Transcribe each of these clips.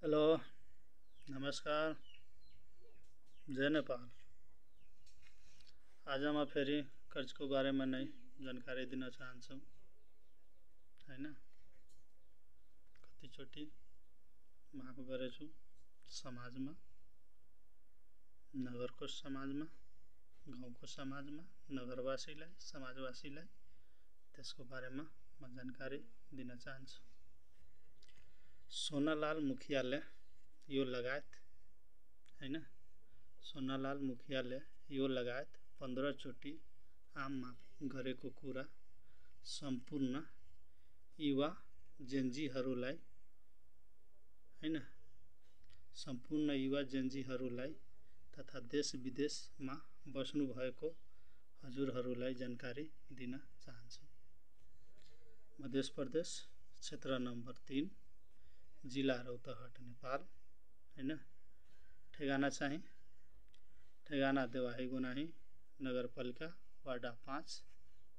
Hello, नमस्कार, जय नेपाल। आज म फेरि कर्जको बारेमा नै जानकारी दिन चाहन्छु हैन। कतिचोटि माग गरेछु समाजमा, नगरको समाजमा, गाउँको समाजमा, नगरवासीलाई, समाजवासीलाई त्यसको बारेमा म जानकारी दिन चाहन्छु। सोनालाल मुखियाले यो लगायत हैन, सोनालाल मुखियाले यो लगायत 15 चोटि आम माफी गरेको कुरा सम्पूर्ण युवा जेन्जीहरूलाई हैन, सम्पूर्ण युवा जेन्जीहरूलाई तथा देश विदेशमा बस्नु भएको हजुरहरूलाई जानकारी दिन चाहन्छु। मध्य प्रदेश क्षेत्र नम्बर 3 जिल्ला रौतहट नेपाल हैन। ठेगाना चाहिँ ठेगाना देवाही गुनाही नगरपालिका वार्ड 5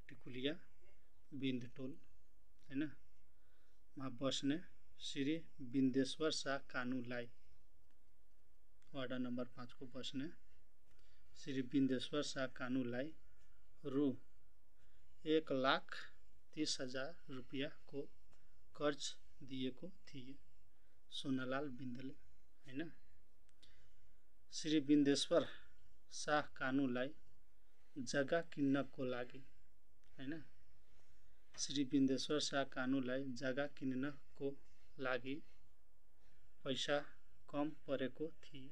टिकुलिया बिन्दटोल हैन। मा बस्ने श्री बिन्देश्वर शाह कानुलाई, वार्ड नम्बर 5 को बस्ने श्री बिन्देश्वर शाह कानुलाई रु 1,30,000 रुपैयाँ को कर्ज दिएको थिए सोनालाल बिन्दले हैन। श्री बिन्देश्वर शाह कानुलाई जग्गा किन्नको लागि हैन, श्री बिन्देश्वर शाह कानुलाई जग्गा किन्नको लागि पैसा कम परेको थिए।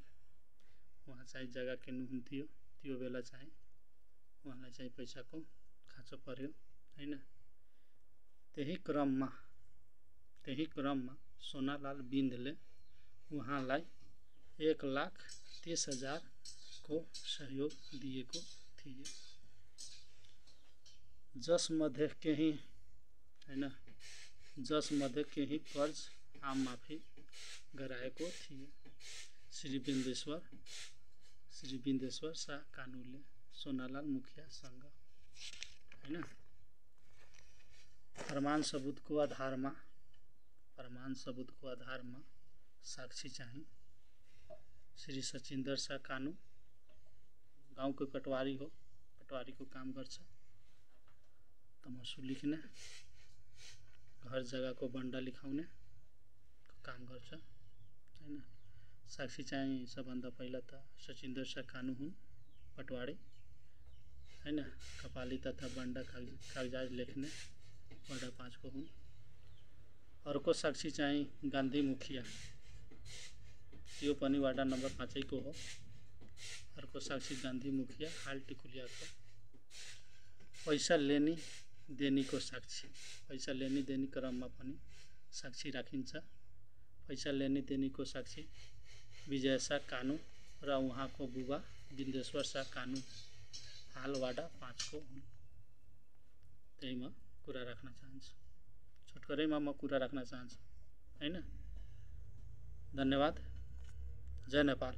उहाँ चाहिँ जग्गा किन्नुहुन्थ्यो, त्यो बेला चाहिँ उहाँलाई चाहिँ पैसाको खाँचो पर्यो हैन। त्यही क्रममा सोनालाल बिन्दले उहाँलाई 1,30,000 को सहयोग दिएको थिए, जसमध्ये केही कर्ज आम माफी गराएको थिए। श्री बिन्देश्वर शाह कानुले सोनालाल मुखियासँग हैन। प्रमाण सबुतको आधारमा साक्षी चाहिँ श्री सचिन्दर शाह कानु, गाउँको पटवारी हो, पटवारीको काम गर्छ, तमसु लिख्ने, घर जग्गाको बन्डा लिखाउने काम गर्छ हैन। साक्षी चाहिँ सबभन्दा पहिला त सचिन्दर शाह कानु हुन्, पटवारी हैन। कपाली तथा बन्डा कागजात लेख्ने वार्ड 5 को हुन्। अर्को साक्षी चाहिँ गान्धी मुखिया, त्यो पनि वार्ड नम्बर 5 को हो। अर्को साक्षी गान्धी मुखिया हाल टिकुलियाको। पैसा लेनी देनीको साक्षी, पैसा लेनी देनी क्रममा पनि साक्षी राखिन्छ। पैसा लेनी देनीको साक्षी विजय शाह कानु र उहाँको बुबा बिन्देश्वर शाह कानु हाल वार्ड 5 को हुन्। त्यही म कुरा राख्न चाहन्छु, छोटकरैमा म कुरा राख्न चाहन्छु हैन। धन्यवाद, जय नेपाल।